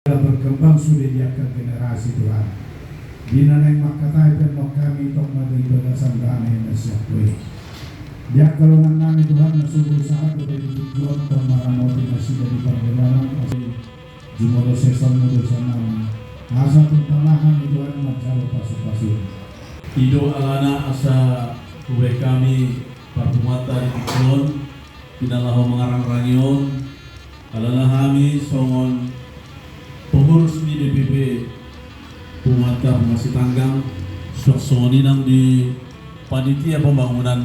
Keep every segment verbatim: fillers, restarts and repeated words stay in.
Berkembang sude di angka generasi, Tuhan. Di na naeng mangkatai pe annon hami, tong ma di bagasan dame na sian Ho i. Di angka dongan nami, Tuhan, na so boi sahat dope di tingki on, tong ma ramoti nasida di pardalanan, asa jumolo sesa ma dosa nami. Asa tung tama hami, Tuhan, manjalo pasu-pasu. I do alana asa hubaen hami parpunguanta di tingki on, di na laho mangarangrangi on, alana hami songon pengurus ni D P P Punguanta Punguan Sitanggang, suang songon i nang di panitia pembangunan,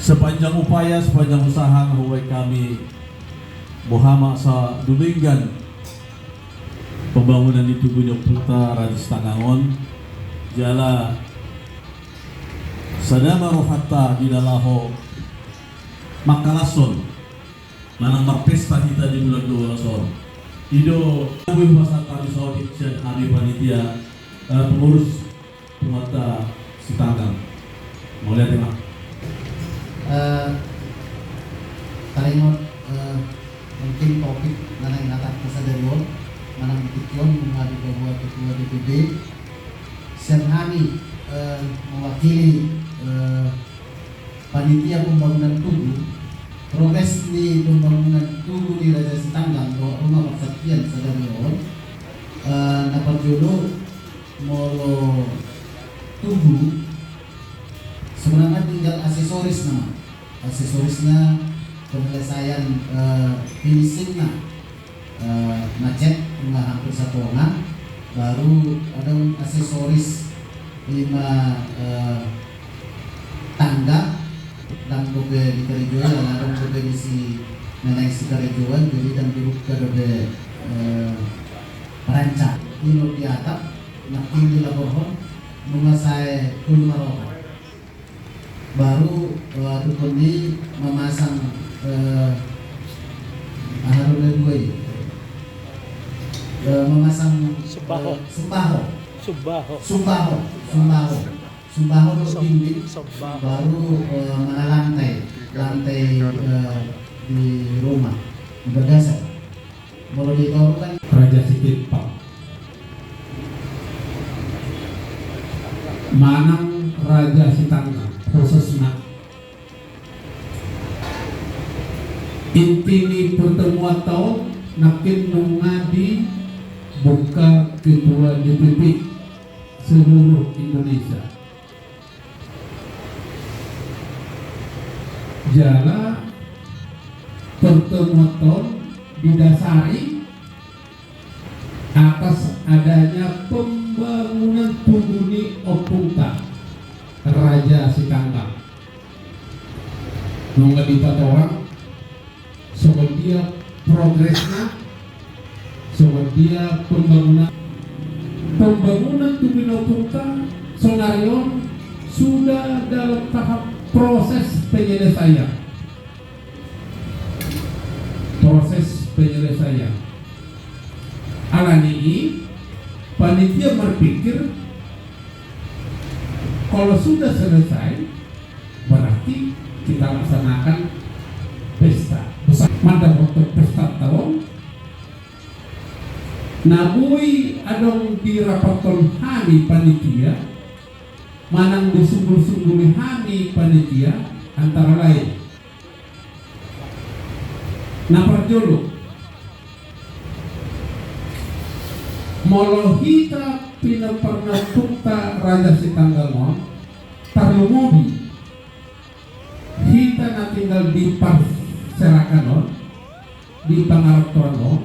sepanjang upaya, sepanjang usaha na hubaen hami, boha ma asa dumenggan pembangunan ni tugu ni ompunta Raja Sitanggang on, jala sada ma rohanta di na laho mangkalashon manang marpesta hita di bulan dua belas on. I do na boi hupasahat hami saotik sian hami panitia, eh, pengurus Punguanta Sitanggang. Mauliate ma. Eh, taringot, eh, mungkin topik na naeng hatahon sadari on, manang di tingki on, nunga dipaboa ketua D P P, sian hami, eh, mewakili, eh, panitia pembangunan tugu, progres ni pembangunan tugu ni Raja Sitanggang dohot Ruma Parsantian sadari on, eh, na parjolo molo tugu, sebenarna tinggal aksesoris nama. Aksesorisna penyelesaian, eh, finishingna, eh, na cat nunga hampir satonga, baru adong aksesoris, ima, eh, tangga, ndang dope dikarejoi, ala adong dope disi na naeng sikarejoan, jadi ndang dibuka dope, eh, peranca. Ingot di atap, nangkin dilaporhon, nunga sae tolu maroha. Baru, eh, dukun i memasang, eh, aha do na dua i? Eh, memasang, sumbaho. Eh, sumbaho. Sumbaho. Sumbaho. Sumbaho. Sumbaho do dinding. Sumbaho. Baru, eh, mana lantai. Lantai, eh, di rumah. Di bagasan. Molo di toru kan Raja Sitimpang manang Raja Sitanggang khususna. Inti ni pertemuan ta on nangkin nunga dibuka ketua D P P seluruh Indonesia. Jala pertemuan ta on didasari atas adanya pembangunan tugu ni ompunta Raja Sitanggang. Nunga dipatorang songon dia progresna, songon dia pembangunan. Pembangunan tugu ni ompunta saonari on sudah dalam tahap proses penyelesaian. Proses penyelesaian. Alani i, panitia marpikir, kalau sudah selesai, berarti kita laksanakan pesta besar. Mandapothon pesta ta on, na boi adong dirapathon hami panitia, manang disumbul-sumbuli hami panitia, antara lain. Na parjolo, molo hita pinompar ni ompunta Raja Sitanggang on, tarlumobi hita na tinggal di parserahan on, di pangarantoan on,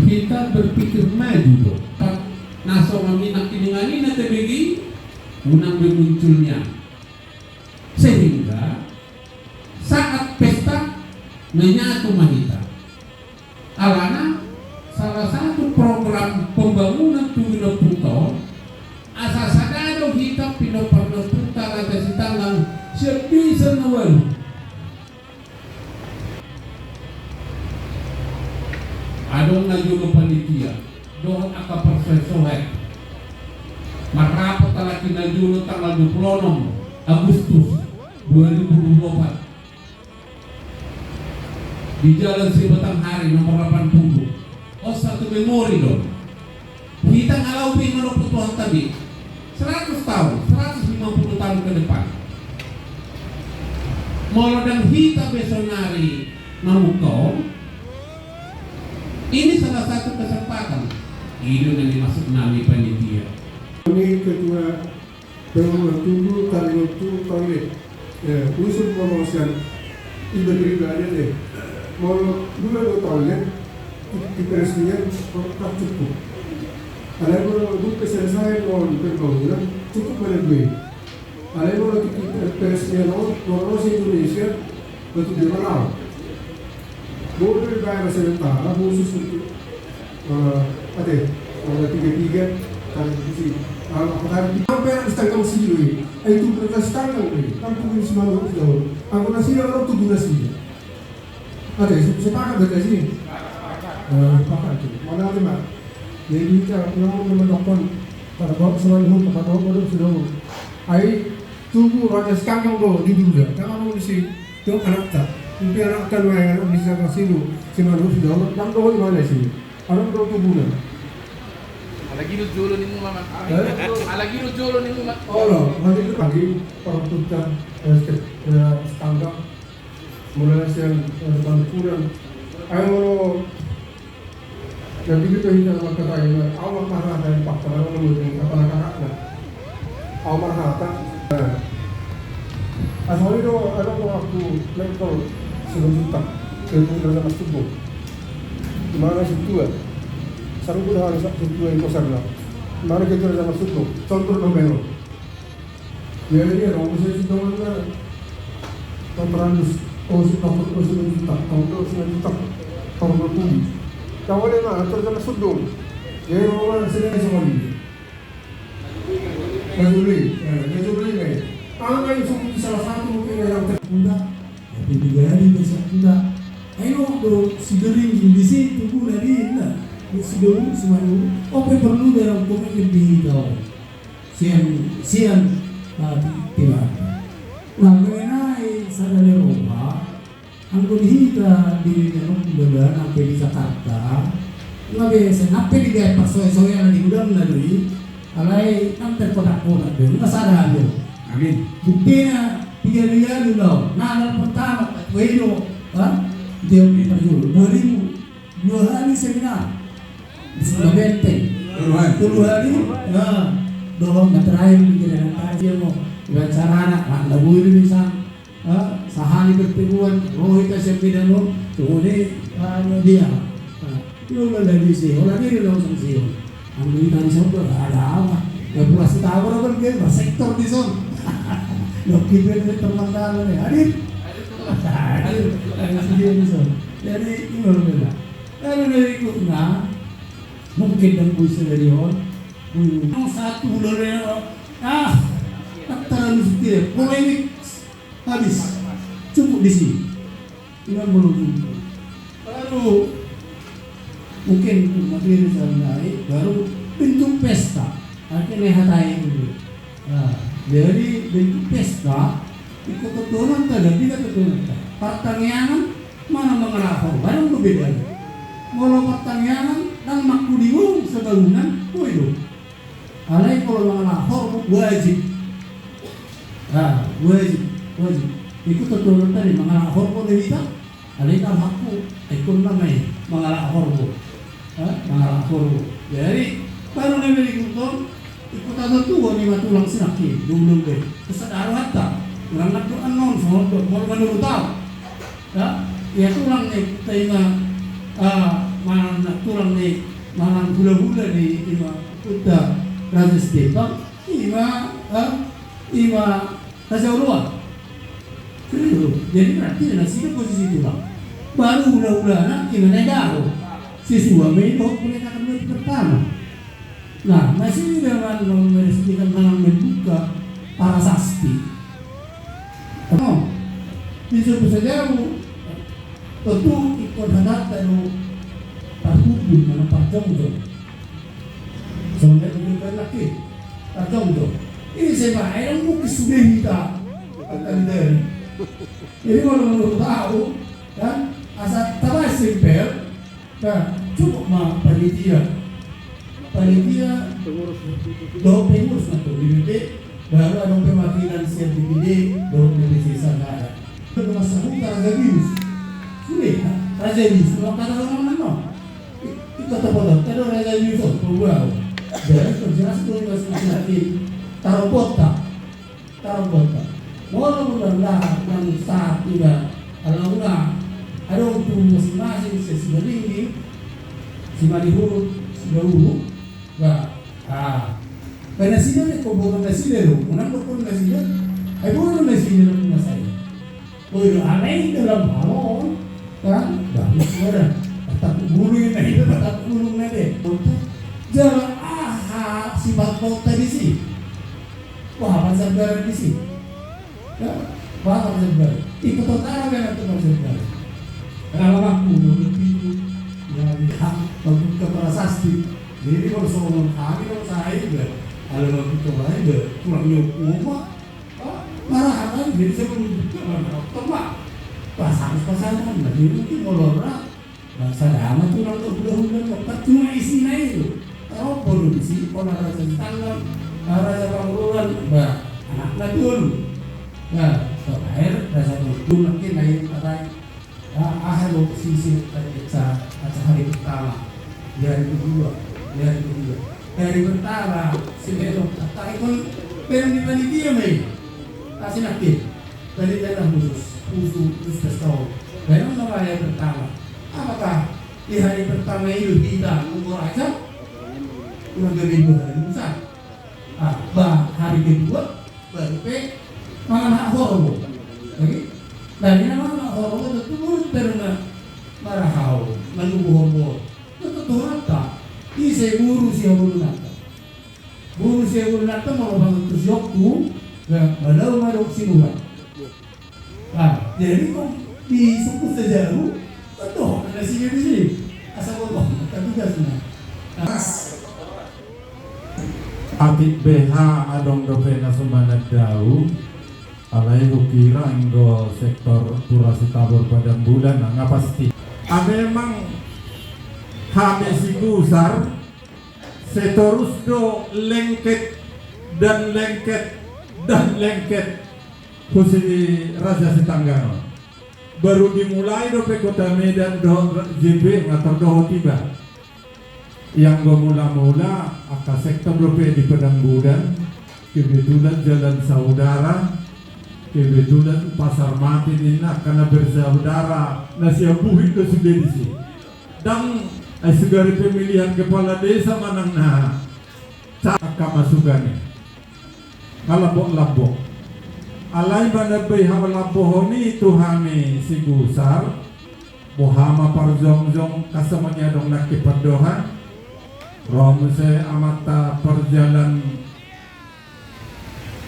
hita berpikir maju do. Na songon i nangkiningan i na tabege i, unang be muncul nian. Sehingga saat pesta menyatu ma hita. Alana salah satu program pembangunan tugu ni ompunta on, asa sada do hita pinompar ni ompunta Raja Sitanggang sian desa na ualu. Adong na jolo panitia dohot angka parsoetsoet marrapot halak i na jolo tanggal dua puluh enam Agustus dua ribu dua puluh empat. Di Jalan Sri Batanghari nomor delapan puluh. On satu memori do. Hita nga laho be manopot Tuhanta be. Seratus tahun, seratus lima puluh tahun ke depan. Molo ndang hita be saonari mamungka on, ini salah satu kesempatan. I do na nimaksud nami panitia. Ini ketua Bangunan tugu, taringot tu toilet. Ya, usul promotion. Iba diri ba aja deh. Molo dua do toilet, di, di peresmian, tak cukup. Alai molo dua selesai, molo di pembangunan, cukup mana gue. Alai molo di, di peresmian, molo se Indonesia, batu dia malau. Boi do dibayar sementara khusus untuk, eh, ate, orang tiga-tiga, tarifisi. Sampai anak setanggang sendiri. Eh, itu mereka setanggang, eh. Kampung ini semua harus jauh. Aku nasi dah, orang tubuh nasi. Ate, se-, sepakat berarti sih. Eh, sepakat tuh. Mana ada, Mak? Jadi, kita pulang mau mendoakan. Pada bawa selalu, pada bawa, pada sudah. Ai, tugu raja sekangkang do di duda. Tangah mau di si, tu anakta. Mungkin anakta nuai anak bisa kasih lu. Si manusia, ndang do i mana si. Anak do tubuhna. Alai gilo jolo ni muma, Mak. Eh? Alai gilo jolo ni muma. Olo, nanti itu pagi, peruntukan, eh, sek-, eh, sekangkang. Mulai sian, eh, depan kurang. Ayo, Jadi kita hita mangkatai, au ma marhata, yang paksa, au ma marhata. Au marhata. Nah. Asal itu ada waktu level selanjutnya. Itu Raja Mas Tugu. Di mana situa? Saru udah harus situa yang kosong lah. Di mana kita Raja Mas Tugu? Contoh nomor. Jadi, dia dong, saya sudah mana? Tong terandus, oh, si tong terus itu tak, tong terus itu tak, tong terus. Kau boleh mah, atur sama sudung. Jadi, mau mana sini sama ini. Nazuli, eh, Nazuli, eh. Tangan itu salah satu mungkin yang tertunda. Tapi tiga hari besok tidak. Ayo, do, si Gering di sini, tunggu dari ini. Si Gering, si Manu. Oke, perlu dalam komen lebih tahu. Sian, sian, ah, ti-, tiba. Nah, mengenai sada ni roha, anggo di hita di Medan, di Medan, sampai di Jakarta, nga biasa, sampai di daerah pasoe-soe, ala di gudang na doi, alai sampai kotak-kotak doi, nga sada do. Amin. Buktina, tiga miliar do, nah, yang pertama, Wedo, ha? Dia perlu, dua ribu. Dua hali seminar. Di Sunda Benteng. Tolu hali. Tolu hali. Ya. Dohot na terakhir di Jalan Tari dia mau. Dengan sarana, Rangda Boy di Misang. Ha? Sahali pertemuan, roh hita siap beda lo. Tuh, ini, anu dia. Ha. Dia udah dari sini. Orang ini langsung sini. Anggo hita di sono, ada apa? Ya, puas kita apa, kan, dia bersektor di sono. Lo kita ini teman dalam nih, hadir? Hadir. Hadir. Hadir di sono. Jadi, ini baru beda. Lalu berikutnya, mungkin dan bisa dari on. Hmm. Yang satu, udah, ah, tak terlalu setia. Polemik. Habis. Cukup di sini. Tinggal belum tentu. Baru mungkin materi saya naik, baru bentuk pesta. Akhirnya hatai dulu. Nah, jadi bentuk pesta, ikut keturunan tadi, tidak keturunan. Partangiangan, mana mengerahor, barang berbeda. Molo partangiangan, dan makku di wong sebangunan, koi do. Alai molo mangalap horbo wajib. Ah, wajib, wajib. Ikut keturunan tadi mangalap horbo do hita. Alai kan hakku, ikut nama i mangalap horbo. Ha? Mangalap horbo. Jadi, baru na berikut on, ikut ada tuh, ni matulang sinaki, dulu be. Kesadaran hatta. Kurang nak tuh anon, soal tuh, mau menurut tahu. Ya, ya tulang ni, tainga, ah, mangan tulang ni, mangan hula-hula ni, ima, uta, Raja Stefan, ima, ah, ima, Raja Ulua. Serius, jadi berarti nasida posisi tulang. Baru hula-hula na, ima na daro. Sisua, main dohot boleh kata dua pertama. Nah, masih dengan meresmikan, dengan membuka prasasti. Oh, bisa saja, tentu ikut hadata do parhubung, mana parjongjong. Soalnya itu kan lagi, parjongjong. Ini saya, Pak, saya mungkin sudah minta akan dari. Jadi, kalau menurut tahu, kan, Asa tabaen simpel, nah, cukup ma panitia. Panitia dohot pengurus na tu D P D, baru adong perwakilan sian D P D dohot D P C sahada. Rumah sahuta Raja Bius. Sude, Raja Bius, rumah kata orang mana? Ikut apa tu? Kada Raja Bius, oh, pembuat. Jadi, jelas tu, jelas tu, jelas tu. Taruh kota. Taruh kota. Molo muna lahat nang sahat iba, ala muna adong tu masing-masing, si Simalinggi, Simalihurut, Sidauru, ba, ah, ba nasida do, ingkon boru nasida do, unang dokkon nasida, ai boru nasida do, na sai. Oi, alai dalam hal on, kan, bagus, ada. Patangkup bulu na, ada patangkup bulu na de. Jala aha sifat kota disi? Wah, Parsegara disi. Ya, wah, Parsegara. Ikut tentara kan, itu Parsegara. Kalau aku, menurut itu, ya, lihat, membuka prasasti. Jadi, kalau seorang kami, kalau saya juga, kalau membuka lain, ya, kurang nyokong, Pak. Marhakan, jadi saya menunjukkan, Pak. Pas harus pasangan, nah, jadi mungkin kalau orang, Bangsa dama tu nang hulahula, kan cuma isina i do. Tarombo do disi, pola Raja Sitanggang, ah, Raja Pangoroan, ba, anakna tolu. Ba, terakhir Raja Tolu, nangkin lahir patai. Ah, aha do sisi, acara, acara hari pertama, di hari kedua, di hari kedua. Di hari pertama, si Beno, tak ikut, Beno di panitia, Mei. Kasih nakil. Tadi tenda khusus, khusus, khusus pesta on. Memang nama hari pertama. Apakah di hari pertama itu kita nunggu raja? Kurang lebih dua hari besar. Ah, bah, hari kedua, baru pe mangan hak horbo. Oke? Nah, ini mangan hak horbo tentu menurut terima marahau, menunggu horbo. Tentu Tuhan tak. Ise guru si horbo nanti. Guru si guru nata mau bangun tu siokku, ya, malau madok si Tuhan. Nah, jadi kok di suku sejaru, betul, ada sini di sini. Asal gua bangun, tapi gas nah. Nah, Atik B H adong dope na sumanat dau, alai hukira anggo sektor Pura Sitabor Padang Bulan, nah, nggak pasti. Ada emang H B si Gusar, Seterus do lengket dan lengket dan lengket tu si Raja Sitanggang on. Baru dimulai dope Kota Medan dohot J B nga tardohot iba. Ianggo mula-mula angka sektor dope di Padang Bulan, kebetulan jalan saudara, kebetulan Pasar Mati ninna angka na bersaudara na siabuhit do sude disi. Ndang, ai sugari pemilihan kepala desa manang na. Cak angka masukan i. Nga lambok-lambok. Alai manambai halambohon i tu hami si Gusar. Boha ma parjongjong, kasama ni adong nangkin pandohan. Ro muse amanta parjalan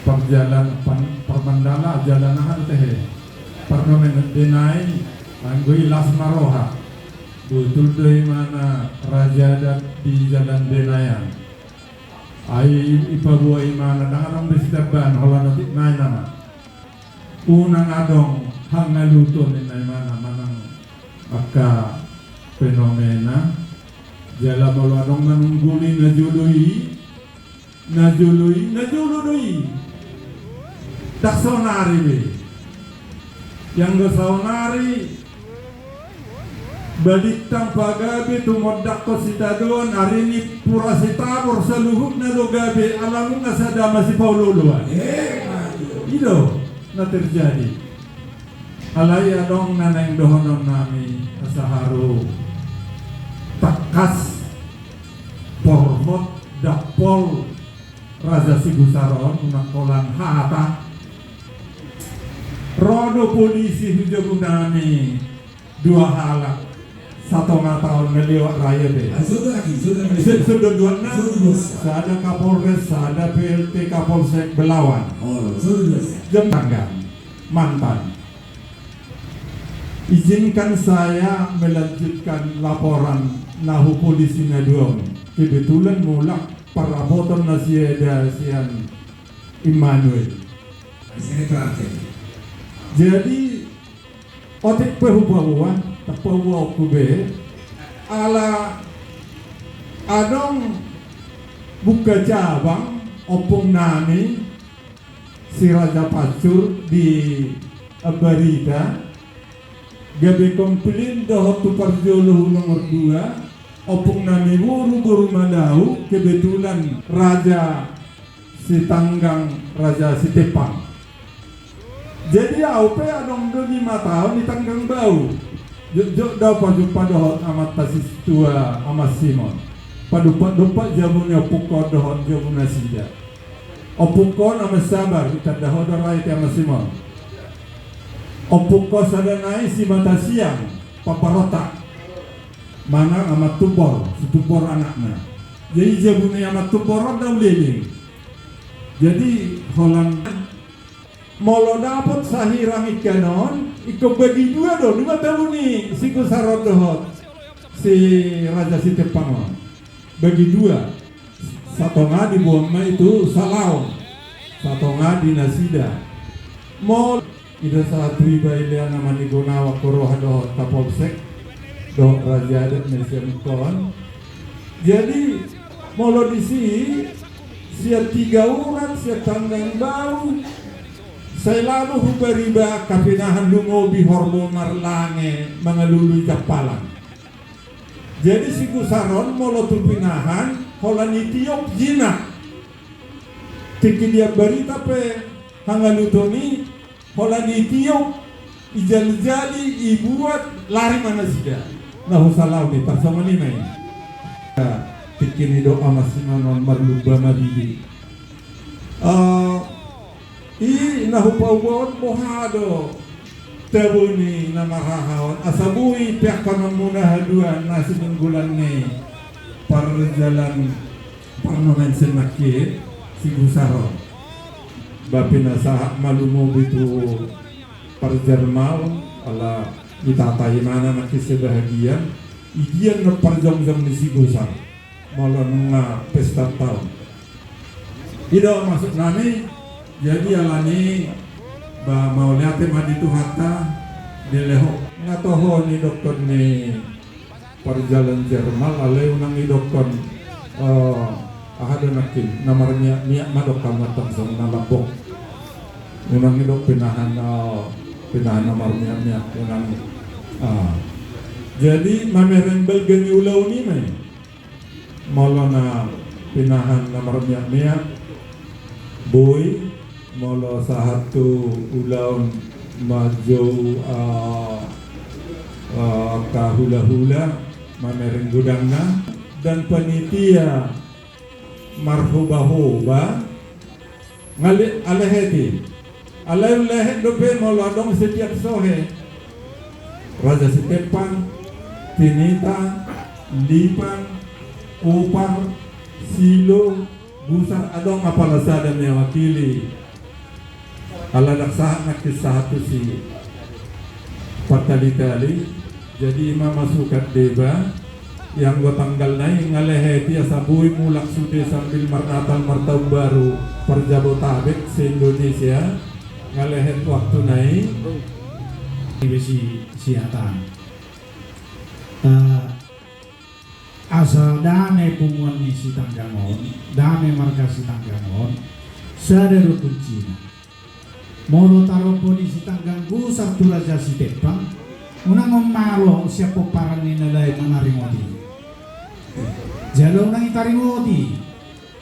Parjalan pan-, parmandala, jalan aha do tehe. Parnomen denai, anggo i las ma roha. Botul do imana raja adat di jalan denai an. Ai ipaboa imana, ndang adong be sitambahan, holan otik nai nama. Unang adong hangaluton ninna imana manang angka fenomena. Jala molo adong manungguli na jolo i, Na jolo i, na jolo do i. Ndang saonari be. Ianggo saonari, balintang pagabe tumondakkon sitadoan, ari ni Pura Sitabor saluhutna do gabe, ala nunga sada masipaolo-oloan. I do na terjadi. Alai adong na naeng dohonon nami asa haru tangkas porhot dampol Raja Sigusar on, unang holan hata. Ro do polisi tu jabu nami dua halak. Satonga taon na lewat ra i be. Ah, sudah lagi, sudah lagi. Se-, sudah dua enam. Sudah dua. Sada Kapolres, sada P L T Kapolsek Belawan. Oh, sudah dua. Jam tangga. Mantan. Izinkan saya melanjutkan laporan na hu polisi na dua on. Kebetulan mulak parrapoton na siada sian Immanuel. Jadi, otik pe hupaboa, Tapabotohonku be, ala adong buka cabang ompung nami si Raja Pansur di Ambarita, gabe komplain dohot tu parjolo hu nomor dua, ompung nami boru, boru Malau, kebetulan Raja Sitanggang, Raja Sitepang. Jadi au pe adong do di mataon di tanggang bau. Jotjot do au pajumpa dohot amanta si tua, Ama Simon. Padumpat-dumpat jabu ni ompungkon dohot jabu nasida. Ompungkon Ama Sabar, itanda ho do ra i, Ama Simon. Ompungkon sada nai si Matasiang, Pambarontak. Manang Ama Tumbor, si Tumbor anakna. Jadi jabu ni Ama Tumbor on do au leleng. Jadi holan molo dapot sahirang ingkon on, ingkon bagi dua do, dua tabu ni si Gusar on dohot si Raja Sitepang on. Bagi dua. Satonga diboan ma i tu salaon, satonga di nasida. Molo i do sahat tu iba, i do nama ni Gunawan Koroha dohot Kapolsek dohot raja adat na sian ingkon. Jadi molo disi, sian Tiga Urat, sian tanggang bau, sai lalu hubariba angka pinahan lumobi horbo marlange mangalului jampalan. Jadi si Gusar on molo tu pinahan, holan itiop jinak. Tingki di Ambarita pe hangaluton i, holan itiop, ijalijali, ibuat, lari ma nasida. Na husalaon i, tarsongon i ma i. Tingki ni do Ama Simon on marlumba maridi. Eh, i na hupaboa on, boha do tabu ni na marhaha on, asa boi peakkononmuna haduan na sinunggulan ni parjalan parnomen senakki si Gusar on. Ba pinasahat ma lumobi tu parjarmal, ala itatai ma na nangkin sebahagian, idian na parjongjong ni si Gusar. Molo nunga pesta taon. I do maksud nami, jadi alani ba mauliate ma di Tuhanta, dilehon. Nga toho nidokkon ni parjalan jarmal, alai unang idokkon, eh, aha do nangkin, na marmiak-miak ma dokkon, mantong songon na lambok. Unang idok pinahan, eh, pinahan na marmiak-miak, unang, ah. Jadi mamereng balga ni ulaon i ma i. Molo na pinahan na marmiak-miak, boi, molo sahat tu ulaon manjou, ah, ah, angka hula-hula, mamereng godangna, dan panitia marhoba-hoba, Nga le-, ale heti. Alai lehet dope molo adong setiap sohe. Raja Sitepang, Tinita, Lipan, Upar, Silo, Gusar, adong apala sada mewakili. Ala ndang sahat nangkin sahat tu si Patali-tali, jadi ima masukan deba, ianggo tanggal nai nga lehet i asa boi mulak sude sambil marnatal martaon baru parjabotabek se-Indonesia, nga lehet waktu nai. Ibe si, si hatang. Eh, asa dame punguan ni Sitanggang on, dame marga Sitanggang on, sada do kuncina. Molo tarombo ni Sitanggang Gusar tu Raja Sitepang, unang on malo sian pomparan ni na lae manaringoti. Jala unang itaringoti.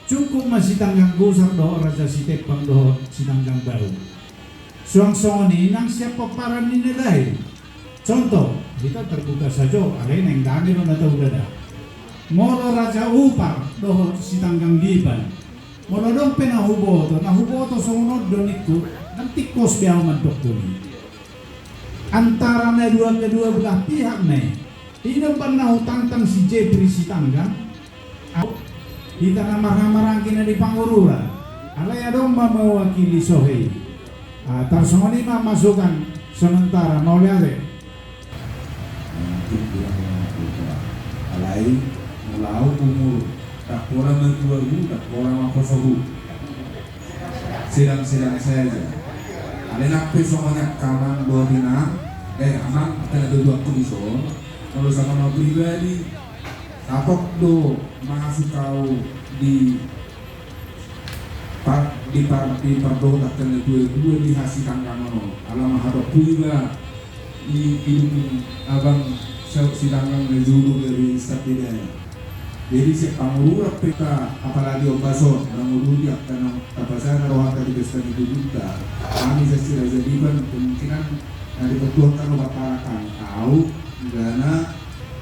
Cukup ma Sitanggang Gusar dohot Raja Sitepang dohot Sitanggang Bau. Suang songon i nang sian pomparan ni na lae. Contoh, hita terbuka sajo, alai naeng dame do na taula da. Molo Raja Upar dohot Sitanggang Lipan, molo adong pe na huboto, na huboto songon on do ningku, ndang tingkos be au mandok holi. Antara na dua, kedua belah pihak ma i. I do umbahen na hutangtang si Jepri Sitanggang, au, hita na marhahamaranggi na di Pangururan. Alai adong ma mewakili sohe i. Ah, tarsongon i ma masukan sementara, mauliate. Alai molo au umur ndang pola matua hu, ndang pola maposo hu. Sedang-sedang saja. Alai nang pe songon i angka amang dohot inang, Eh, amang, angka na dua-dua ku dison, molo songon au pribadi, dapot do masuk au di par-, di par-, di pardot angka na dua-dua di hasitanggangan on. Ala mahadopi iba i, i dung abang sa-, sitanggang na jolo gabe sapedana. Jadi sian pangururan pe ta, apalagi ombas on, mangurudi angka na tapasahat rohanta di pesta ni tubuanta. Hami sian Si Raja Dipan kemungkinan na diperjuangkan obat parakan. Au, Gana,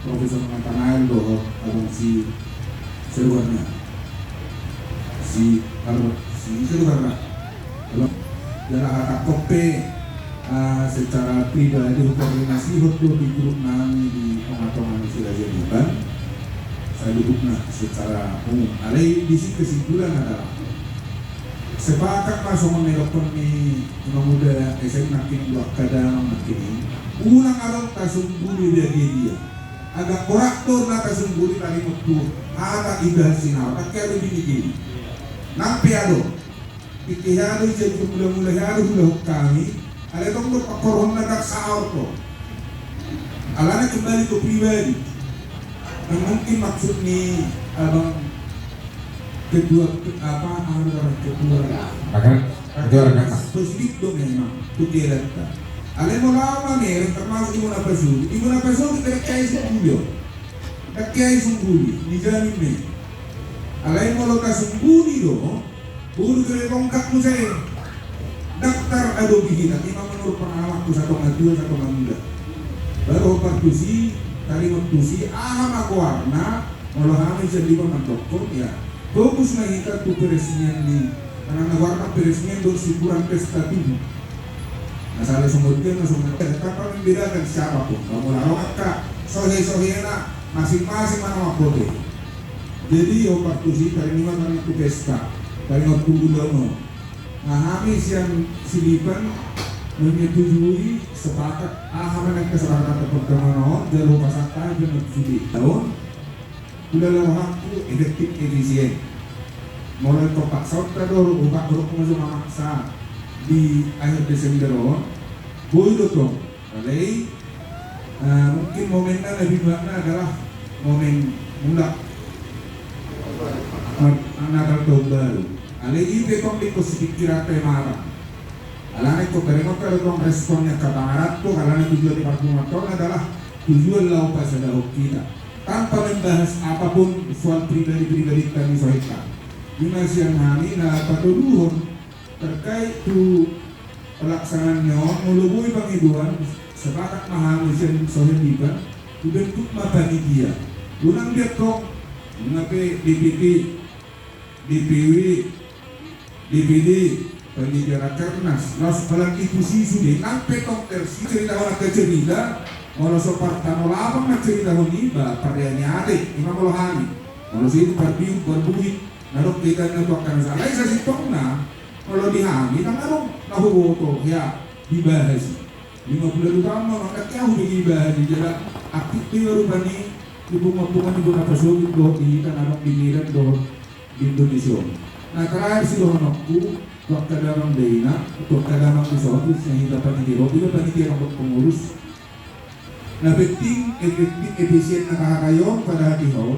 Profesor Nathanael dohot abang si Seruarna. Si Ar-, si Seruarna. Jala hatangkon pe, ah, secara pribadi hukoordinasihon do di grup nami di tonga-tonga ni Si Raja Dipan. Saluhutna secara umum. Alai disi kesimpulan adalah sepakat ma songon na didokkon ni Imamuda S M nangkin, dua angka damang nangkin, unang adong tasungguli be dia. Agak borat do na tasungguli taringot tu hata ibahas sinawat, angka adong di nigiri. Nang pe adong. Tingki hea do ija tu mula-mula hea do hulahon hami, alai tong do pangkorhon na ndang saor do. Alana kembali tu pribadi. Nang mungkin maksud ni abang ketua, apa, anu, ketua rakernas. Rakernas positif do memang tu keadaan ta. Alai molo au mamereng termasuk Ibana Pasogit, Ibana Pasogit pe ndang hea isungguli on. Ndang hea isungguli, nijamin ma i. Alai molo tasungguli do, Boru kere tonggak muse. Daftar adopi hita, ima menurut pengalamanku satonga tua, satonga muda. Baru hombar tusi, taringot tusi, aha ma goarna, molo hami sian Dipan mandokkon, ya. Fokus ma hita tu peresmian ni, karena goarna peresmian dohot syukuran pesta tubu. Masalah songon dia, na songon dia, tanpa membedakan siapapun. Molo adong angka sohe-sohena, masing-masing ma na mamboto. Jadi, hombar tusi, taringot ma taringot tu pesta, taringot tu ulaon on. Nah, hami sian Si Dipan menyetujui, sepakat, aha ma na kesepakatan pertemuan on, jala hupasahat hami pe tu sude. Daon, hulala rohangku efektif efisien. Molo ingkon paksaonta do, hupasahat ma jo mamaksa di akhir Desember on, boi do tong. Alai, eh, mungkin momenna na binuatna adalah momen mulak Natal Tahun Baru. Alai i pe tong dikon sipikiranta i marang. Alana ingkon taringot do tong respon ni angka pangaranto, alana tujuan ni parpunguanta on adalah tujuan laho pasadahon hita. Tanpa membahas apapun soal pribadi-pribadinta ni sohita. Ima sian hami na patoluhon terkait tu pelaksanaan ni on, molo boi pangidoan, sepakat ma hami sian sohe Dipan, dibentuk ma panitia. Unang be tong, nunga pe D P T, D P W, D P D, panitia rakernas, laos apalagi tu si sude, nang pe tong versi ceritahon angka cerita, molo so partanolapang ma ceritahon i, ba, pareani ate, ima molo hami, molo si itu parbiu, parbuhit, na dok kita na tu angka na salai sasintongna. Molo di hami, ndang adong na huboto, ya, dibahas i. Lima bulan utama, ndang hea hubege ibahas i, jala aktif do i rupani di punguan-punguan ni bona pasogit dohot di hita na adong di Medan dohot di Indonesia on. Nah, terakhir sidohononku, tu angka damang dainang, tu angka damang di sohot, na hita panitia, iba panitia nang pengurus. Na penting, efektif, efisien na hahatai on pada hatiha on.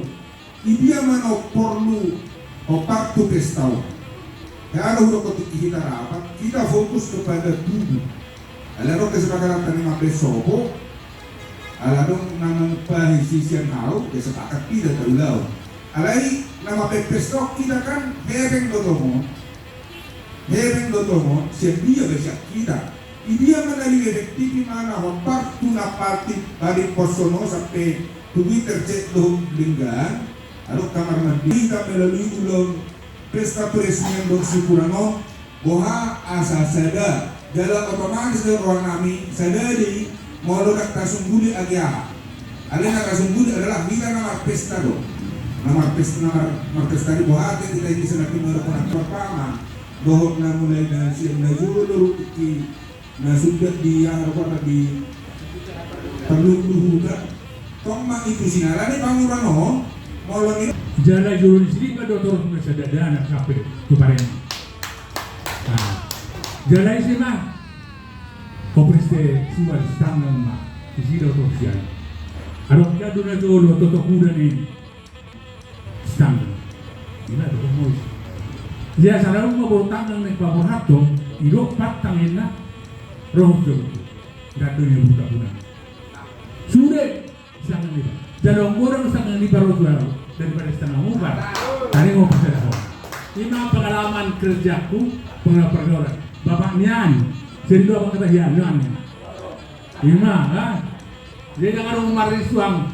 Idia ma na porlu hombar tu pesta on. Hea do hudokkon tingki hita rapat, kita fokus kepada tubu. Ala adong kesepakatan tani mambahen sopo, ala adong na mangupahi sisian hau, ya sepakat hita taulahon. Alai na mambahen pesta on hita kan, hepeng do tong on. Hepeng do tong on, sian dia be sian hita. Idia ma na leleng efektif i ma na hombar tu na patik balik posono sampe tu Twitter cek dohot denggan. Adong kamar mandi hita melalui ulaon pesta peresmian dohot syukuran on. Boha asa sada, jala otomatis do roha nami sada do i. Molo ndang tasungguli age aha. Alai na tasungguli adalah hita na marpesta do. Na marpesta, na mar-, marpesta di boha ate hita i bisa na pinodok na pertama. Dohot na mulai na sian na jolo rupiki na sudah di aha rupana di parluhut-luhutan. Tong ma itu sinala ni panguran on. Molo ni jala jolo ni sini ma do torus na sadadana sampe tu pareng. Nah, jala isi ma. Ho preste suan sitanggang ma, disi do torsian. Adong ke adu na jolo toto kuda ni sitanggang. Ina do ho mois. Ia sadang ma boru tanggang ni paborhat do, idok patang inna, roh jolo. Dadu ni buka bulan. Sude. Sitanggang lipa. Jala anggo dang sitanggang lipa ro tu ahu daripada sitanggang upa. Tadi mau pasadahon. Ima pengalaman kerjaku, pengalaman pergaulan. Bapak nian, seri dua abang kata hian nian. Ima kan. Jadi dang adong marisuang.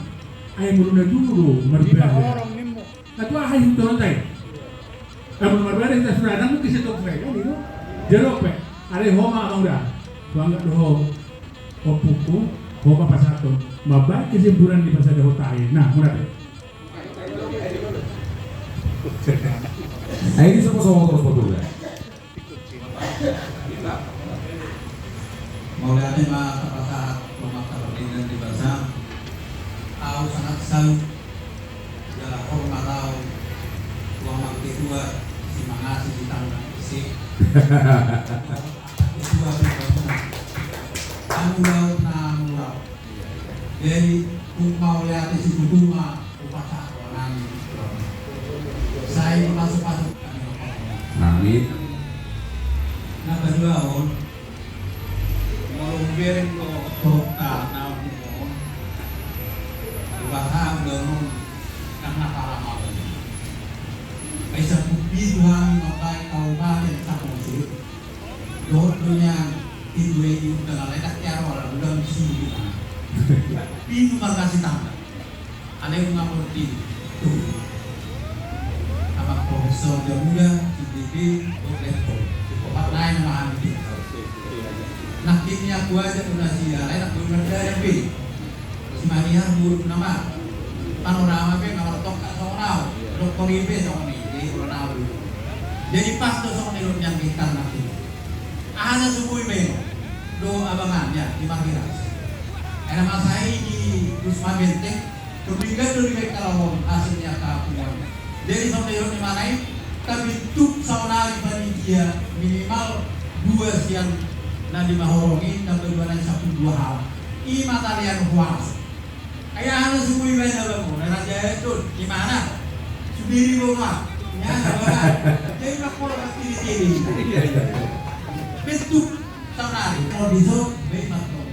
Ai muluna dulu marbiar. Ketua hai hutonotai. Amun marbada hita sudah nang mungkin setok saya kan itu. Jalo pe. Ada ho ma abang uda. Bangga do ho. Opuku, ho ma pasato. Mabaik kesimpulan di pasada ho tai. Nah, murah deh. Nah, ini semua sama terus betul ya. Mauliate ma tapasahat tu Amanta Pardenggan di basa. Au sangat salut jala hormat au tu Amang Ketua si Mangasi di tangga isi. Ketua pembangunan. Anu laut na anu laut. Jadi, tung mauliate situtu ma hupasahat tu Amanta. Sai pasu-pasu. Amin. Na paduahon, molo hubereng do torta na umum on, hupasahat do on, karena pala ma on. Ai sampulu pitu hami mambahen kabupaten Samosir. Dohot do nian pitu i diundang alai dang tiaro ala undang sini. Pitu marga Sitanggang. Alai nunga porti tu. Amang Profesor Jamuda, C D B, dohot lektor. Opat nai nama hami. Nangkin ni aku aja tu nasi alai nak bener dari B. Si Maniar buruk nama. Panorama pe na martongka songon au. Doktor I P songon i. Jadi songon au. Jadi pas do songon i lo nyangkitan nanti. Aha na subui baen do abangan ya di Margiras. Ena masa i di Kusma Benteng. Kemudian do di baen kalahon hasil ni angka punguan. Jadi songon i lo ni mana i. Tapi tuk saonari panitia minimal dua sian na di Mahorong i tambah dua nai sampulu dua hal. I ma talian huas. Ai aha na subui baen abang on, na raja itu, di mana? Subiri bo ma. Ya, na bana. Jadi nak pola pasti di sini. Betul. Saonari, kalau di so, baik mas dong.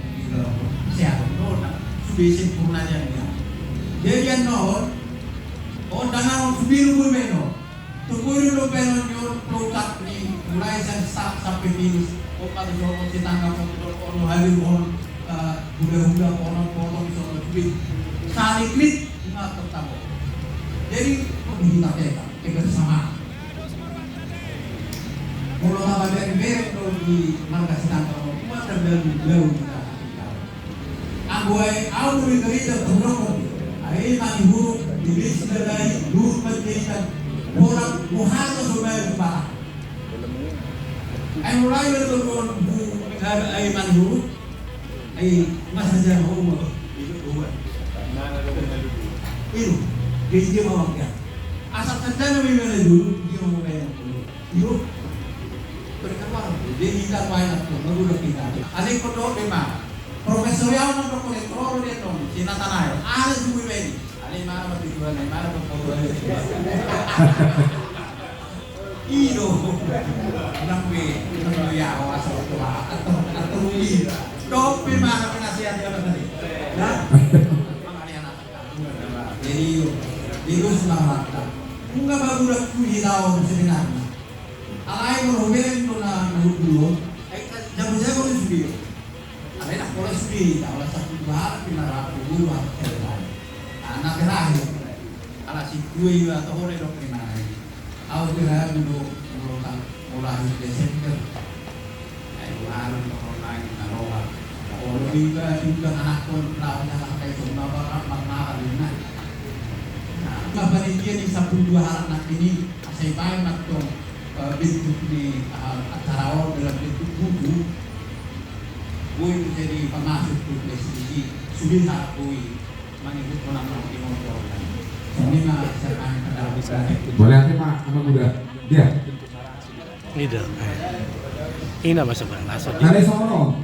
Siapa? Nona. Subiri sempurna dia. Jadi yang non, oh, dengan subiri pun baen on. Tubuiru do baenon ni on, tokak ni mulai sian start sampe finish. Opat do songon Sitanggang, opat do ono haliru on, eh, hula-hula, ono potong, songon tubi. Saling klik, ima pertama. Jadi, di hita teka, kebersamaan. Molo tabaen bereng do di marga Sitanggang, opat do baru-baru kita. Anggo ai au do digerita tu rokon, ai manihuruk, di besi dalai, luhut panjaitan, borat, bohata so baen tu patah. Ai mulai do tu rokon, bu, ai manihuruk, ai masa jam ho umur. Itu, jadi dia mau dia. Asal saja nama ibadah dulu, dia mau bayar dulu. Iyo. Berkeluar. Dia minta banyak tu, baru dah kita. Ada kodok memang. Profesor yang nonton kolektor dia nonton, si Natanael. Ada semua ini. Ada yang mana berpikiran, yang mana berkotor. Iyo. Nang be, nang be ya, awas, awas, awas, awas, awas. Dope mana penasihat dia tadi? Nah? Jadi, iyo. Jadi, semangat. Nunga baru dah kuhilao sebenarnya. Alai molo hubereng do na, na hudulon, ai jago-jago do sude. Alai na pola sude, na ola sampulu dua halak, pinarapulu halak. Anak terakhir. Ala si dua iba tohore dok ni mana i. Au terakhir do, molo tang, molo akhir Desember. Ai baru molo naik na roha. Molo iba, iba anakkon, lawan anak kai tong, na baru, baru, baru, na. Nah, panitia ni sampulu dua halak nangkin i, asa ibaen mantong. Eh, bentuk ni, eh, acara on dalam bentuk buku. Boi menjadi pamasuk tu prestisi, sudah boi mengikut penampilan di motor. Ini mah saya main pada. Boleh, nanti, Pak, sama muda. Dia. Ida. Ina masuk langsung. Ada sono.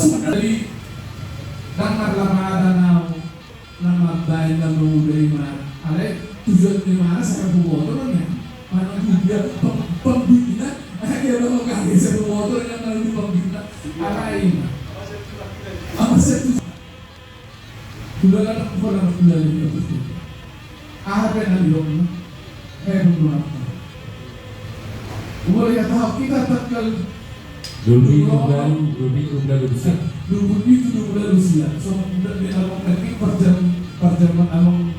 Jadi, ndang marlapatan au na mambaen na mangula i ma. Alai tujuan ni ma na sara boboto ma nian. Mana tu dia pang-, pangguina, ah, dia bawa kaki sara boboto nian, mana tu pangguina. Alai ma. Apa sih tu? Sudah kadang pernah sudah lihat itu. Apa yang ada di rumah? Eh, belum apa. Umur ya tahu kita tanggal Dua minggu lalu, dua minggu lalu bisa. Dua minggu, dua minggu lalu siap. So, nda, nda, amang, nda, parjam, parjam, amang.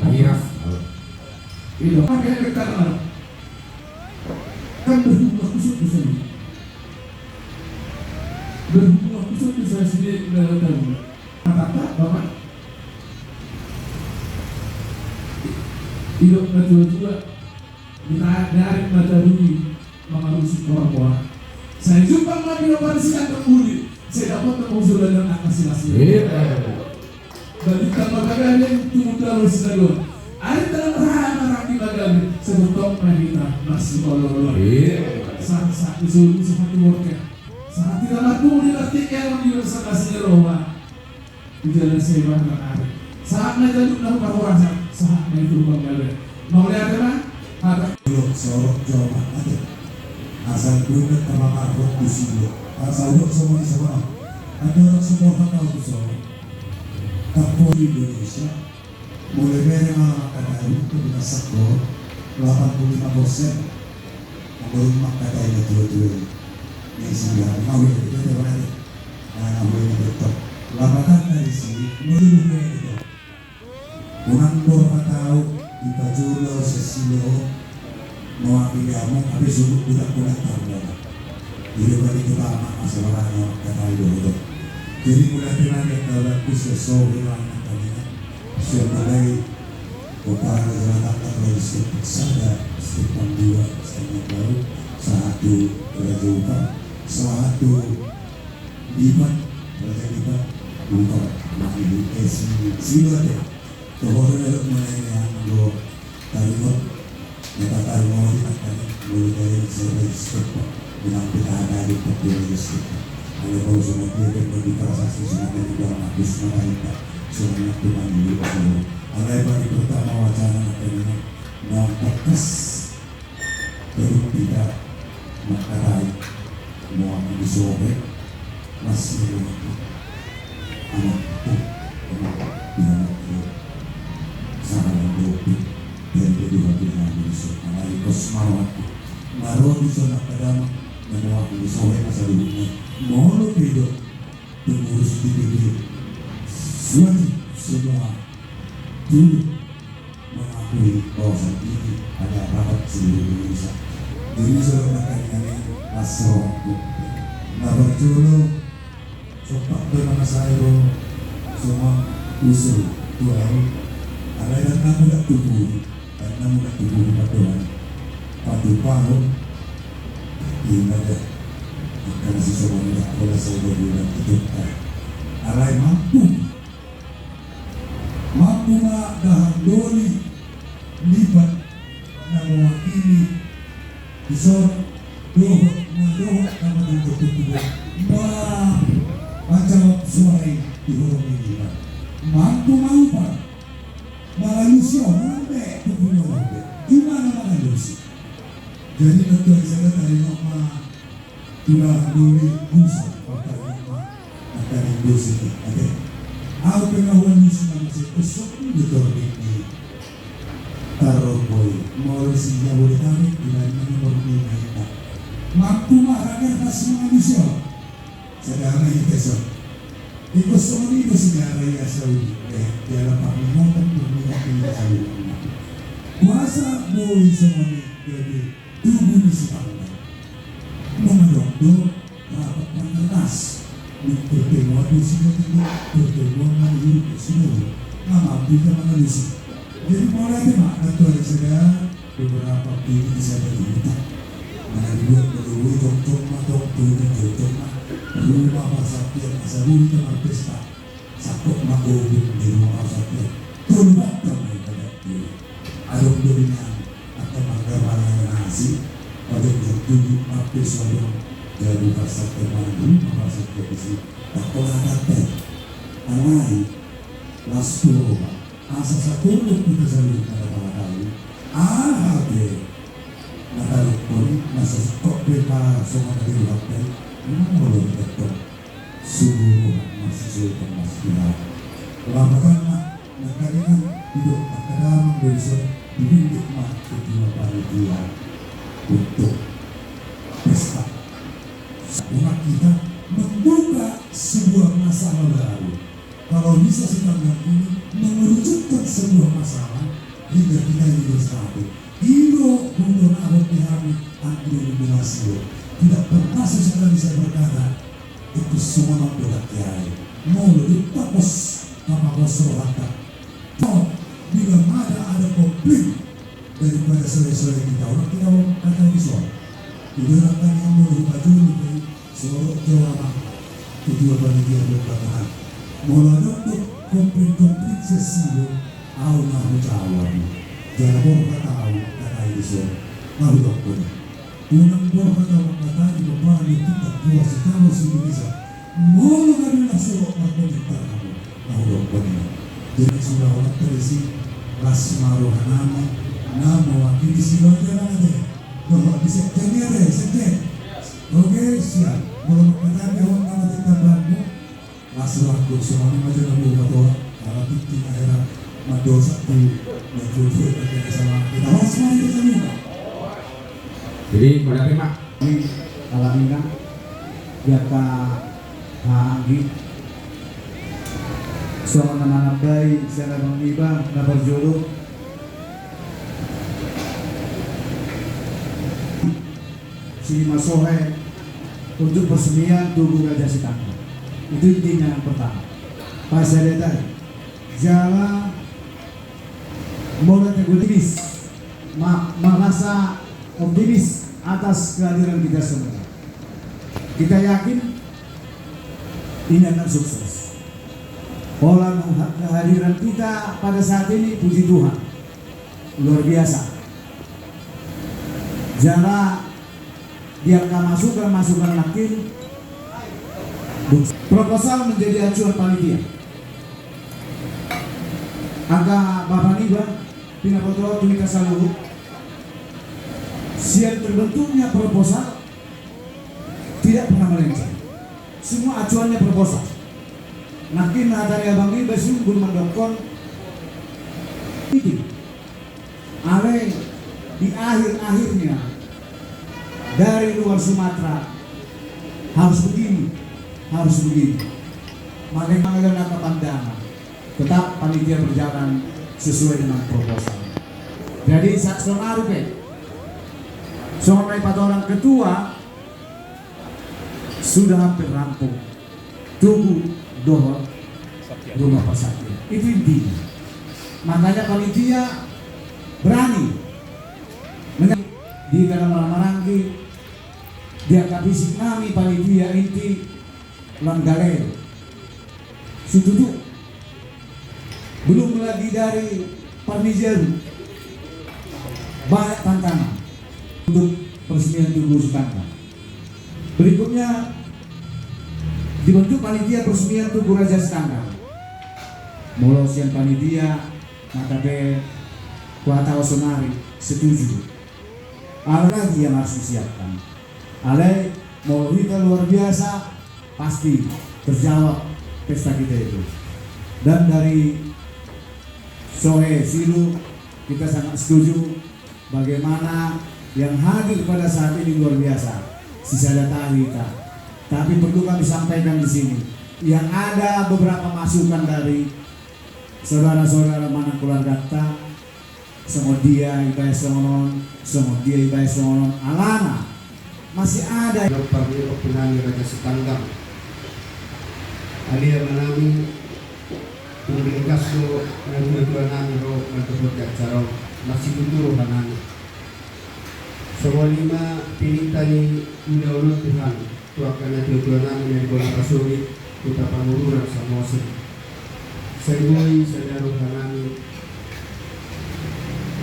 Iya. Itu. Pakai karena kan berhubungan khusus di sini. Berhubungan khusus di sini, nda tahu. Apa-apa, Bapak? Idok na tua-tua. Ditarik ma tarugi mangalusi orang tua. Sai jumpang ma di lopan si kantong uli, sai dapot ma usulan yang atas silasi. Iya. Balintang ma pagabe tumundalhon sinadua. Ari tangan raha marang di pagabe, sai tongtong ma hita marsioloi-oloi. Iya. Sahat-sahat ni solu, sahat ni borngin. Sahat hita marpungu di partingkian on di dosa kasih roha. Di jalan seba nang ari. Sahat na jaluk na hupahorasan, sahat na itu bang gabe. Mauliate ma, hata. Lo, sorok, coba, ate. Asal bulat, kapamarhot, di sini. Asal lo, semua di sana. Ada orang semua tak tahu tu sorok. Tapi di Indonesia, mulai dari malam angkat hari, itu kita sekor, delapan puluh lima persen. Anggo dung mangkatai na tua-tua i. Naeng sibahani, ngawil, ito, ito, ito. Nah, ngawil na ito. Lapatan na disi, ngawil na ito. Unang do hata au, dipajolo, sasilo, mewakili amu, hape suruh budak-budak tardana. Jadi, bagi utama, masalahnya, mangkatai do, ito. Jadi, mulai tenang, ya, kalau aku sesuai dengan tadi, Siap mulai. Opa, raja anak, raja step sada, step dua, step baru, sahat tu raja upa, sahat tu lipat, raja lipat, upa, mangili, eh, si, si lipat ya. Tohor ya, mulai ya, anggo taringot. Neta tarmodi nangkani, molo daya ni sore stop, menang pita ada di papua di stop. Alai molo songon dia kan, molo di prasasti songon dia, di dalam habis mana kita, songon dia tu mandi di pasal. Alai bagi pertama wacana nangkani, non tekas, terus kita makarai, mau di sore, masih ada waktu. Anak, anak, anak, anak, sahalan dope, dan kedua pilihan di so, alai kos marwati, marwati so nak kadama, dan waktu di sore masa dulunya, molo pido, pengurus D P D, suatu semua dulu. Mengakui bahwa ini ada rapat seluruh Indonesia. Jadi, saudara, kami, kami, Mas Rohku. Na parjolo, sompat do na sai ro, songon usul tu au. Alai dan namu dak tubuh, dan namu dak tubuh padohan. Patupahon, ingat ya. Karena sesuatu dak pola saya berdua itu. Alai mampu. Mampu ma dahar doli lipat na mewakili dison dohot na dohot na manjangkon tubuan ma manjawab suara i di horong ni lipat. Mampu ma upa mangalusi on, on be tubuan on be. Ima na mangalusi. Jadi na tuan saya tadi ma Tulang doli busa, pakai ma, pakai busa, oke. Au pe na hualusi na masa kosong di torbit ni tarroboi, molo si Jabodetabek, di lain na nomor dua na ita. Mampu ma rakyat pas mangalusi on. Sedara i peso. Di kosong ni do si Jara i asa uli, eh, di ala panglimotan, panglimotan i asa uli. Kuasa boi songon i, jadi Tugu ni Sipangga. Nunga adong do rapat rakernas. Nunga pertemuan do si Jatinggol, pertemuan na di Huruk Sinawi. Nga mampu hita mangalusi. Jadi mulai ma na tuari sada beberapa pini di sada di huta. Mana dibuat melalui tongtong ma tongtong tongtong ma. Rumah parsaktian asa boi hita marpesta. Sangkot ma ogung di rumah parsaktian. Tolu batang ma ibadat diri. Adong do di na angka manggarai na asi. Adong do tujuh hape so adong. Jadi parsaktian ma rumah parsaktian disi. Takkola kata. Alai. Las tu roha. Asa sakuruk kita saling kada pala kali. Aha pe. Na tarukkon. Na sosok pe pa songon na di rumah pe. Memang molo di betul. Sungguh masih sulit masih tidak. Lapatanna nangkaningan hidup akadamang dari son dibindik ma ketua panitia untuk pesta. Mengerucutkan sebuah masalah hingga kita ini bersatu. Ido, ido na hot di hami, anggo di generasi. Tidak pernah sesekali saya berkata, itu semua mampu tak kiai. Molo di tapos, tapos rohanta. Toh, bila mana ada konflik daripada saudara-saudara kita, orang kita orang kata di soal. Ido orang kan yang mau lupa dulu, Soro jawab. Ketua panitia pembakaran. Molo adong tu konflik-konflik sesilo, au na hujawab. Jala borhat au, kata i di soro. Na hudok koni. Unang borhat au mangkatai, bapak ni kita, buah si kamu si Indonesia. Molo gabe na soro markomentar au. Na hudok koni. Jadi sudah orang terisi, las ma rohanami, na mewakili si Loja na ate. Dohot di sekjen i ate, sekjen. Oke, siap. Molo mangkatai, dohot nama di tambahanmu. Las rohangku, songon i ma jolo na boha, ala tingki akhira mandosa tu, na tutu, na kena sama. Kita las ma di kita. Jadi, mauliate ma. Ni, ala ina, jaka haha anggi. Songon na manambai, sian abang niba, na parjolo. Sini masohe untuk peresmian Tugu Raja Sitanggang. Itu intinya yang pertama. Pas saya lihat, jala molo tegulis, ma-, merasa optimis atas kehadiran kita semua. Kita yakin ini akan sukses. Pola mengha-, kehadiran kita pada saat ini, puji Tuhan, luar biasa. Jala di angka masukan-masukan nangkin, proposal menjadi acuan panitia. Angka bapa niba, pinaboto tu hita saluhut, sian terbentuknya proposal tidak pernah melenceng. Semua acuannya proposal. Nangkin hata ni abang niba, simbul mandokkon. Itu. Alai di akhir-akhirnya dari luar Sumatera harus begini, harus begini. Makanya, makanya angka pandangan. Tetap panitia berjalan sesuai dengan proposal. Jadi, saksonari pe, songon na dipatorang ketua, sudah hampir rampung. Tugu dohot rumah persaktian. Itu intinya. Makanya panitia berani menya-, di dalam marhahamaranggi, di angka fisik nami panitia inti lam galel. Situtu. Belum lagi dari parnijaru. Banyak tantangan untuk peresmian Tugu Sitanggang. Berikutnya, dibentuk panitia peresmian Tugu Raja Sitanggang. Molo sian panitia, maka pe kuhataho sonari setuju. Ada lagi yang harus disiapkan. Alai, molo hita luar biasa, pasti terjawab pesta kita itu. Dan dari Sohe Silu, kita sangat setuju bagaimana yang hadir pada saat ini luar biasa. Sisada tahi hita. Tapi perlu kami sampaikan di sini, yang ada beberapa masukan dari saudara-saudara manang keluargata, songon dia ibaen songon on, songon dia ibaen songon on, alana masih ada. Parjolo, ompunami Raja Sitanggang. Ale amanami, tung ringgas do natuatuanami ro mandohoti acara on, masitutu rohanami. Songon i ma pinangido ni ulaon on, Tuhan. Tu angka natuatuanami na di bona pasogit, Huta Pangururan, Samosir. Sai boi sada rohanami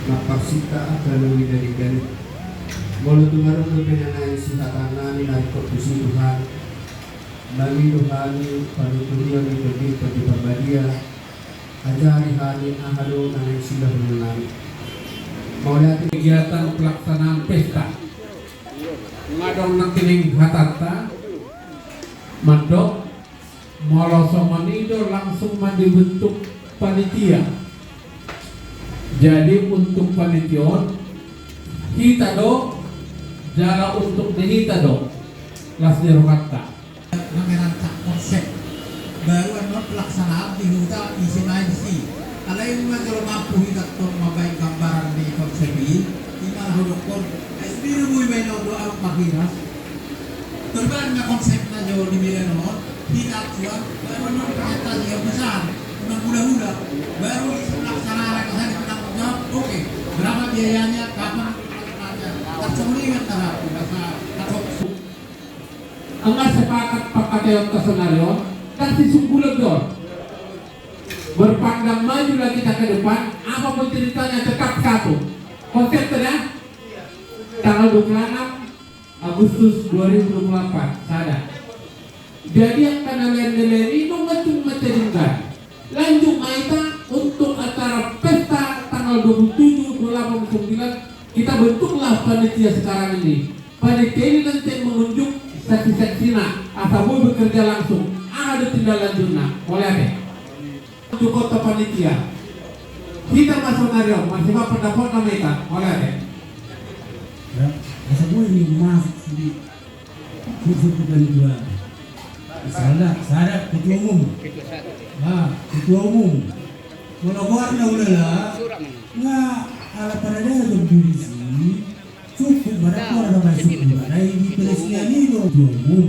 mamparsinta angka na uli na denggan i. Molo tung adong dope na naeng sihataannami na ringkot tusi, Tuhan, mangido hami panuturion ni Tondi, Tondi Parbadia. Ajari hami aha do na naeng siulahononnami. Mauliate. Kegiatan pelaksanaan pesta. Nga adong nangkining hatanta, mandok, molo songon i do langsung ma dibentuk panitia. Jadi untuk panitia on, hita do, jala untuk di hita do, las ni rohanta. Nang merancang konsep. Baru annon pelaksanaan Di huta, ise ma disi. Alai nunga jolo mampu hita tong mambaen gambaran ni konsep i, ima na hudokkon, ai sendiri boi baen on do ahu marhiras. Terbaen ma konsepna jo di Medan on, hita atua, baru non presentasi yang besar, unang hula-hula, baru isi pelaksanaan, kesana penanggung jawab, oke, berapa biayanya, kapan pelaksananya, tak semuanya, tak apa, tak apa. Angka sepakat pangkataion ta sonari on, dang sisungkulan do. Berpandang maju lagi kita ke depan, apapun ceritanya tetap satu. Konsep tengah, tanggal dua puluh enam Agustus dua ribu dua puluh empat, sada. Jadi angka na lain-lain i nunga cuma jadi enggak. Lanjut ma hita untuk acara pesta tanggal dua puluh tujuh, dua puluh delapan, dua puluh sembilan, kita bentuklah panitia sekarang ini. Panitia ini nanti yang menunjuk seksi-seksina, asa boi bekerja langsung. Aha do tindak lanjutna? Mauliate. Untuk kota panitia. Hita ma sonari on, marsipapendapot nama hita. Mauliate. Ya, asa boi ni masuk sini. Khusus bukan dua. Sada, sada, ketua umum. Ah, ketua umum. Molo goarna ulala, nga ala pada daya dong diri si. Cukup pada kuara dong ai cukup. Nah, ini peresmian ini dong. Ketua umum.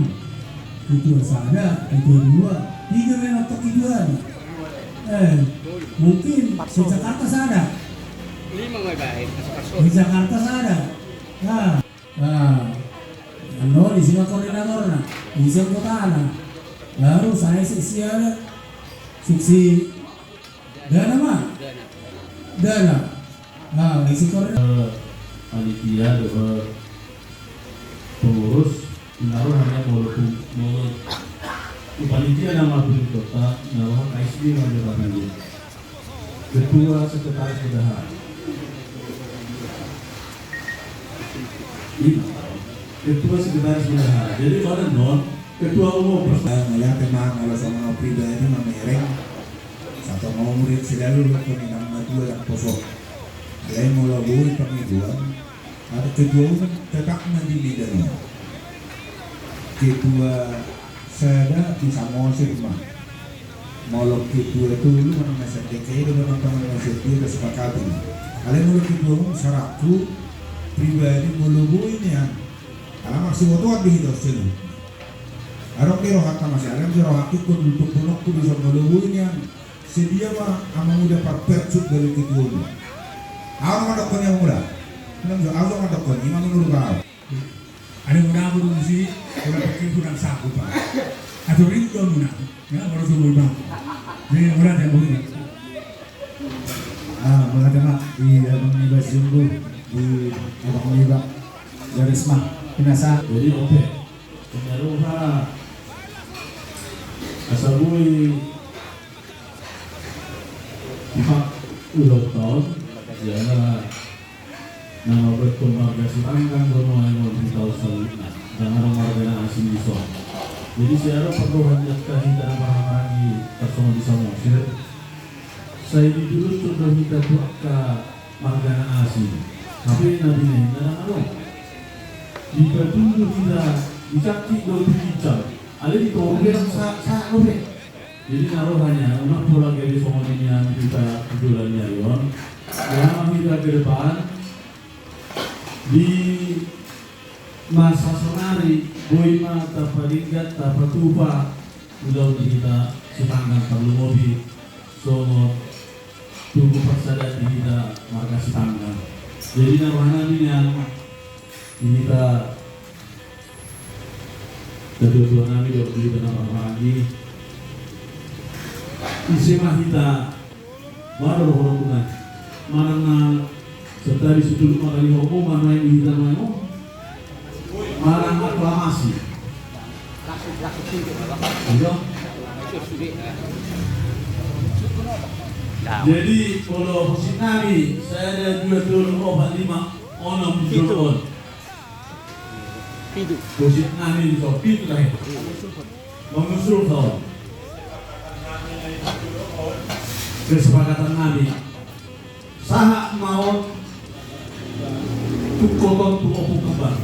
Ketua sada, ketua dua. Tiga memang ketua. Eh, mungkin se-Jakarta sada. Lima ngai baik, masuk kasur. Se-Jakarta sada. Nah. Ah, annon ise ma koordinatorna, ise anggotana, baru sai seksi adat, seksi dana ma, dana. Ah, ise koordinator. Eh, panitia dohot pengurus, na ro hami molo pun-, molo tu panitia nama pun kota, na ro hami S D ma jo hami. Ketua, sekretaris, bendahara. Ini, ketua, sekretaris, bendahara. Jadi pada non ketua umum pers- Eh, mauliate ma, molo songon au pribadi mamereng. Satonga umur i selalu lo koni nang matua dan poso. Alai molo boi pangidoan, ada ketua umum tetap ma di Medan on. Ketua sada di Samosir ma. Molo ketua tolu manang na sendek i do manang na sendek i do sepakati. Alai molo ketua umum saranku pribadi molo boi nian. Ala marsibotoan do hita selu. Adong di rohanta masialan di rohangku konduk ponokku di songolo boi nian. Sedia ma amang uda parpercut dari ketua umum. Au na mandokkon i amang uda. Au na mandokkon i amang uda. Ada mau dapur di sini, kalau pakai kurang sanggup, Pak. Atau rindu dong, nak. Ya, baru tunggu, Bang. Ini murah dan murah. Ah, mauliate ma, di abang niba sungguh, di abang niba. Garis mah, pinasa. Jadi, oke. Pengaruh, Pak. Asa boi. Empat puluh tahun, ya, na mambuat marga Sipanggang do nuaeng on di taon saluhutna, ndang adong marga na asing dison. Jadi, sai adong parrohatan ni angka hita na marhahamaranggi tarsongon di Samosir, sai ditulus do hita tu angka marga na asing. Hape na binahen na ndang adong. Dipatudu hita, dicangkok do tu ginjang. Alai di toru pe ndang sa-, sahat dope. Jadi na rohana, unang pola gabe songon i nian hita di bulan ni ari on. Jala hita ke depan, di masa sonari, boi ma tapadenggan, tapatupa ulaon ni hita Sipanggang tarlumobi songon tugu parsadaan di hita marga Sipanggang. Jadi na rohana nian, di hita Ketua-tua nami dohot di hita na marhahamaranggi. Ise ma hita, baru rohononku nai. Manang na sentari situlu ma kali homo, manang di hita ma homo. Manang aklamasi. Iya. Jadi, molo husip nami, sada, dua, tolu, opat, lima, onom, pitu. Husip nami di topi tu tahe. Mengusulkan. Kesepakatan nami. Sahat ma on. Tukokon tu opo kembar.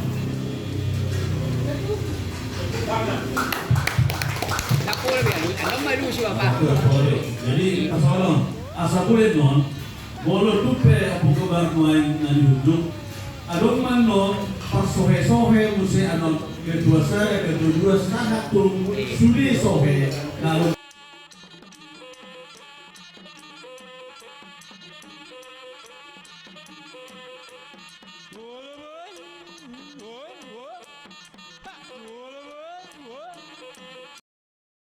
Lapor biar, anda malu si bapak. Jadi pasahaton, asa boi annon, molo tung pe apogebar nuaeng na nihunjuk, adong ma annon parsohesohe muse annon ketua sada, ketua dua sahat tu sude sohe na adong